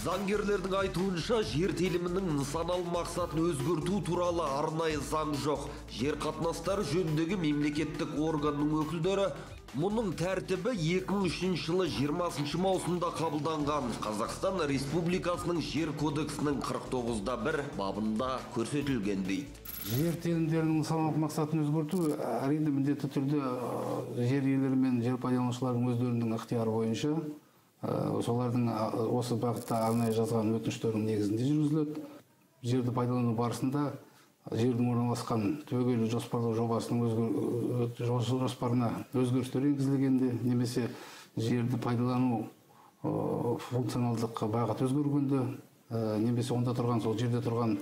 Заңгерлердің айтуынша, жер телімінің нысаналы мақсатын өзгерту туралы арнайы заң жоқ. Жер қатынастары жөніндегі мемлекеттік органның өкілдері мұның тәртібі 2003 жылы 20 маусымда қабылданған Қазақстан Республикасының Жер кодексінің 49.1 бабында көрсетілген дейді. Жер телімдерінің нысаналы мақсатын өзгерту әрине міндетті түрде жер иелері мен жер пайдаланушылардың өздерінің ықтияры бойынша, солардың осы бағытта арнайы жазған өтініштерінің негізінде жүргізіледі. Жерді пайдалану барысында жердің орналасқан түбегейлі жоспарлау жобасының жоспарына өзгерістер енгізілгенде немесе жерді пайдалану функционалдық бағыт өзгергенде, немесе онда тұрған, сол жерде тұрған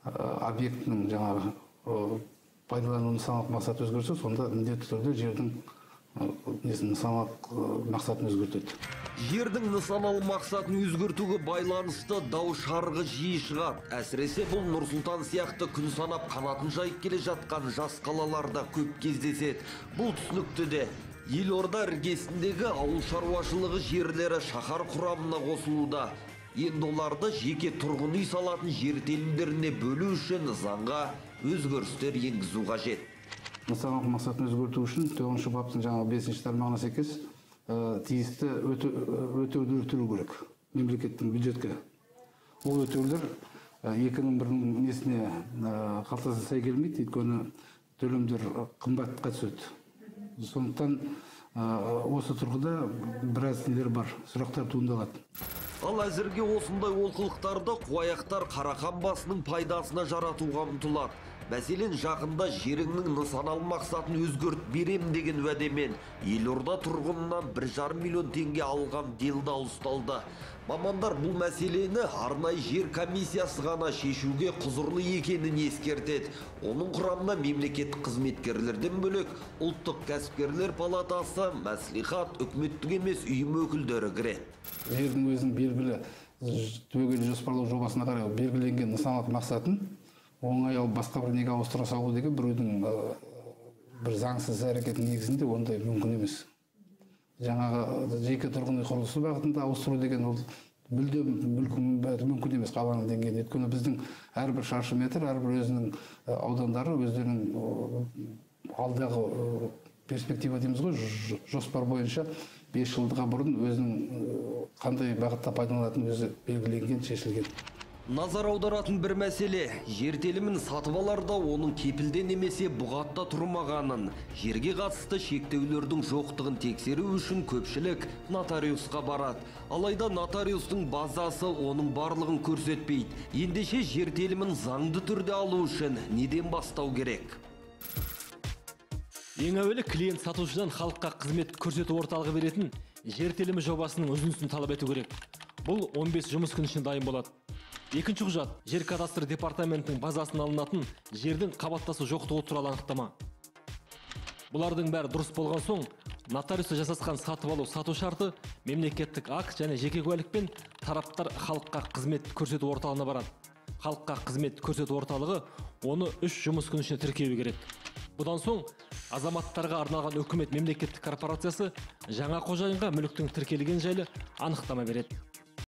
объектінің жаңағы пайдалану нысаналық мақсаты өзгерсе, сонда міндетті түрде жердің нысаналық мақсатын өзгертеді. Жердің нысаналы мақсатын өзгертуге байланысты дау шарғы жиі шығады. Әсіресе бұл Нұр-Сұлтан сияқты күн санап қанатын жайып келе жатқан жас қалаларда көп кездеседі. Бұл түсінікті де. Елорда іргесіндегі ауыл шаруашылығы жерлері шаһар құрамына қосылуда. Енді оларды жеке тұрғын үй салатын жер телімдеріне бөлу үшін заңға өзгерістер енгізу қажет. Нысаналы мақсатын өзгерту үшін 9-шы баптың жаңағы 5-ші тармағына сәйкес тиісті өтеулер төлеу керек мемлекеттің бюджетке. Ол өтеулер екінің бірінің несіне қалтасына сай келмейді, өйткені төлемдер қымбатқа түседі. Сондықтан осы тұрғыда біраз нелер бар, сұрақтар туындалады. Ал әзірге осындай олқылықтарды қуаяқтар қарақан басының пайдасына жаратуға ұмтылады. Мәселен, жақында жеріңнің нысаналы мақсатын өзгерт берем деген уәдемен елорда тұрғынынан 1,5 миллион теңге алған делдал ұсталды. Мамандар бұл мәселені арнайы жер комиссиясы ғана шешуге құзырлы екенін ескертеді. Оның құрамына мемлекеттік қызметкерлерден бөлек ұлттық кәсіпкерлер палатасы, мәслихат, үкіметтік емес ұйым өкілдері кіреді. Жердің өзінің белгілі түбегейлі жоспарлау жобасына қарай белгіленген нысаналы мақсатын оңай алып басқа бір неге ауыстыра салу деген біреудің бір заңсыз әрекетінің негізінде ондай мүмкін емес. Жаңағы жеке тұрғын үй құрылысы бағытында ауыстыру деген ол мүлдем мүмкін емес қаланың деңгейінде. Өйткені біздің әрбір шаршы метр, әрбір өзінің аудандары өздерінің алдағы перспектива дейміз ғой, жоспар бойынша 5 жылдыққа бұрын өзінің қандай бағытта пайдаланатыны өзі белгіленген, шешілген. Назар аударатын бір мәселе, жер телімін сатып аларда оның кепілде немесе бұғатта тұрмағанын, жерге қатысты шектеулердің жоқтығын тексеру үшін көпшілік нотариусқа барады. Алайда нотариустың базасы оның барлығын көрсетпейді. Ендеше жер телімін заңды түрде алу үшін неден бастау керек? Ең әуелі клиент сатушыдан халыққа қызмет көрсету орталығы беретін жер телімі жобасының үзіндісін талап ету керек. Бұл 15 жұмыс күні ішінде дайын болады. Екінші құжат, жер кадастры департаментінің базасынан алынатын жердің қабаттасы жоқтығы туралы анықтама. Бұлардың бәрі дұрыс болған соң, нотариуста жасасқан сатып алу сату шарты, мемлекеттік акт және жеке куәлікпен тараптар халыққа қызмет көрсету орталығына барады. Халыққа қызмет көрсету орталығы оны 3 жұмыс күні ішінде тіркеуі керек. Бұдан соң азаматтарға арналған үкімет мемлекеттік корпорациясы жаңа қожайынға мүліктің тіркелген жайлы анықтама береді.